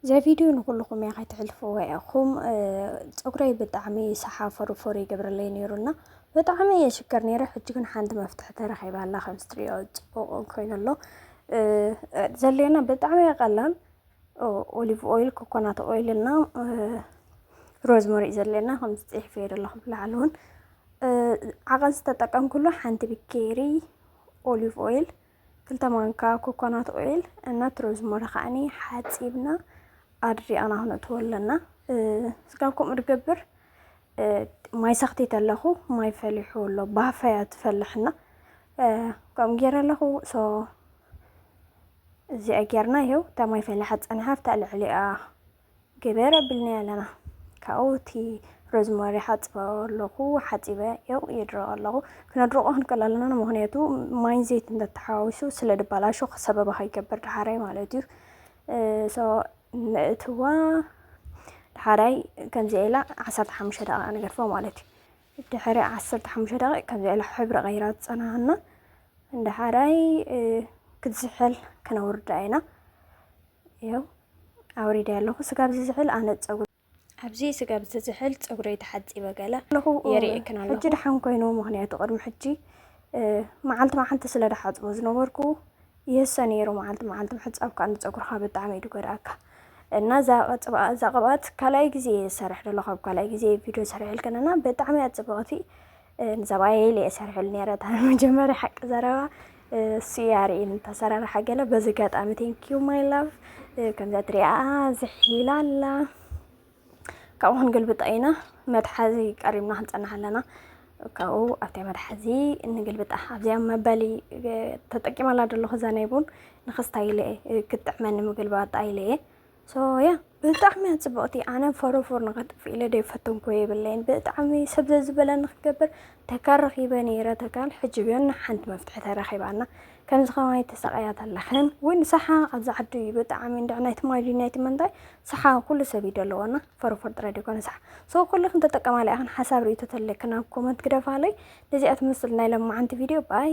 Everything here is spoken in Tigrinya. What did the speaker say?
እዛ ቪድዮ ንኩልኹም እያ ከይትሕልፍዎ ኢኹም። እ፣ ፀጉረይ ብጣዕሚ ሰሓ ፎርፎር ይገብረለይ ነይሩና ብጣዕሚ እየ ሽከር ነይረ። ሕጂ ግን ሓንቲ መፍትሒ ተረኺባ ኣላ። ከም ዝትሪኦ ፅቡቕ ኮይኑ ኣሎ። እ፣ ዘድልየና ብጣዕሚ ቀላል ኦ-፣ ኦሊቭ ኦይል፣ ኮኮናት ኦይል እና፣ እ፣ ሮዝመሪ እዩ ዘድልየና። ከም ዝፅሒፈ ዘለኹ ብላዕሊ እውን፣ እ፣ ዓቐን ዝተጠቀምኩሉ ሓንቲ ብኬሪ ኦሊቭ ኦይል፣ ክልተ ማንካ ኮኮናት ኦይል እና እቲ ሮዝመሪ ከዓኒ ሓፂብና ኣድሪቕና ክነእትዎ ኣለና። እ፣ ስጋብ ከምኡ ዝገብር፣ እ፣ ማይ ሰኽቲት ኣለኹ፣ ማይ ፈሊሑ ኣሎ፣ ባፈያ ትፈልሕና። እ፣ ከምኡ ገይረ ኣለኹ። ሶ፣ እዚኣ ጌርና፣ ይኸው እታ ማይ ፈሊሓ ጸኒሓ ኣብታ ልዕሊኣ ገበረ ኣብልና ኣለና። ካብኡ እቲ ሮዝመሪ ሓጽቦ ኣለኹ፣ ሓጺበ፣ ይኸው የድርቆ ኣለኹ። ክነድርቆ ክንክእል ኣለና፣ ምኽንያቱ ማይን ዘይትን እንተተሓዋዊሱ ስለ ድባላሾ ሰበባ ከይገብር ደሓራይ ማለት እዩ። እ፣ ሶ ነእትዋ ደሓራይ ከምዚ ኢላ ዓሰርተ ሓሙሽተ ደቂቃ ንገድፎ ማለት እዩ። ድሕሪ ዓሰርተ ሓሙሽተ ደቂቃ ከምዚ ኢላ ሕብሪ ቀይራ ትጸናሃና። እንድሓራይ፣ እ፣ ክትዝሕል ክነውርዳ ኢና። ይኸው ኣውሪደ ኣለኹ። ስጋብ ዝዝሕል ኣነ ጸጉሪ፣ ኣብዚ ስጋብ ዝዝሕል ጸጉረይ ተሓጺበ ገለ ኣለኹ። የርእየክን ኣለኹ። ሕጂ ደሓን ኮይኑ፣ ምኽንያቱ ቅድሚ ሕጂ፣ እ፣ መዓልቲ መዓልቲ ስለ ደሓጽቦ ዝነበርኩ ይህሰ ነይሩ። መዓልቲ መዓልቲ ምሕጻብ ከኣ ንጸጉርኻ ብጣዕሚ እዩ ዝጎድኣካ። እና እዛ ቅብኣ-፣ እዛ ቅብኣት ካልኣይ ግዜ እየ ዝሰርሕ ዘለኹ። ኣብ ካልኣይ ግዜ ቪድዮ ሰሪሐልክን እና ብጣዕሚ እያ ጽብቕቲ። እ፣ ንሰብኣየይ ኢለ እየ ሰሪሐሉ ነይረ። እታ መጀመርያ ሓቂ ዘረባ፣ እ፣ እሱ እዩ ኣርእየኒ፣ እታ ኣሰራርሓ ገለ። በዚ ኣጋጣሚ thank you my love። እ፣ ከምዛ ትሪኣ ዝሒላ ኣላ። ካብኡ ክንግልብጣ ኢና። መትሓዚ ቀሪብና ክንጸንሕ ኣለና። ካብኡ ኣብቲ መትሓዚ እንግልብጣ። ኣብዚኣ መበሊ፣ እ፣ ተጠቂመላ ዘለኹ እዛ ናይ ቡን ንኽስታይ ኢለ እየ፣ እ፣ ክትጥዕመኒ ምግልባጣ ኢለ እየ። ሶ፣ ያ፣ ብጣዕሚ እያ ጽብቕቲ። ኣነ ፎሮፎር ንኸጥፍእ ኢለ ደይፈተንኩ የብለይን። ብጣዕሚ ሰብ ዘዝበለኒ ክገብር ተካል ረኺበ ነይረ፣ ተካል። ሕጂ ግን ሓንቲ መፍትሒ ተረኺባና። ከምዚ ከማይ ተሰቃያት ኣለኽን። ወይ ንስሓ ኣብዚ ዓዲ እዩ ብጣዕሚ እንድዒ ናይቲ ማይ ድዩ ናይቲ መንታይ ስሓ ኩሉ ሰብ እዩ ደለዎና። ፎሮፎር ጥራይ ደይኮነ ስሓ። ሶ፣ ኩልኽን ተጠቀማላ ኢኽን። ሓሳብ ርእይቶ ተለክን ኣብ ኮመንት ግደፋለይ። ነዚኣ ትመስል ናይ ለማዓንቲ ቪድዮ። ባይ።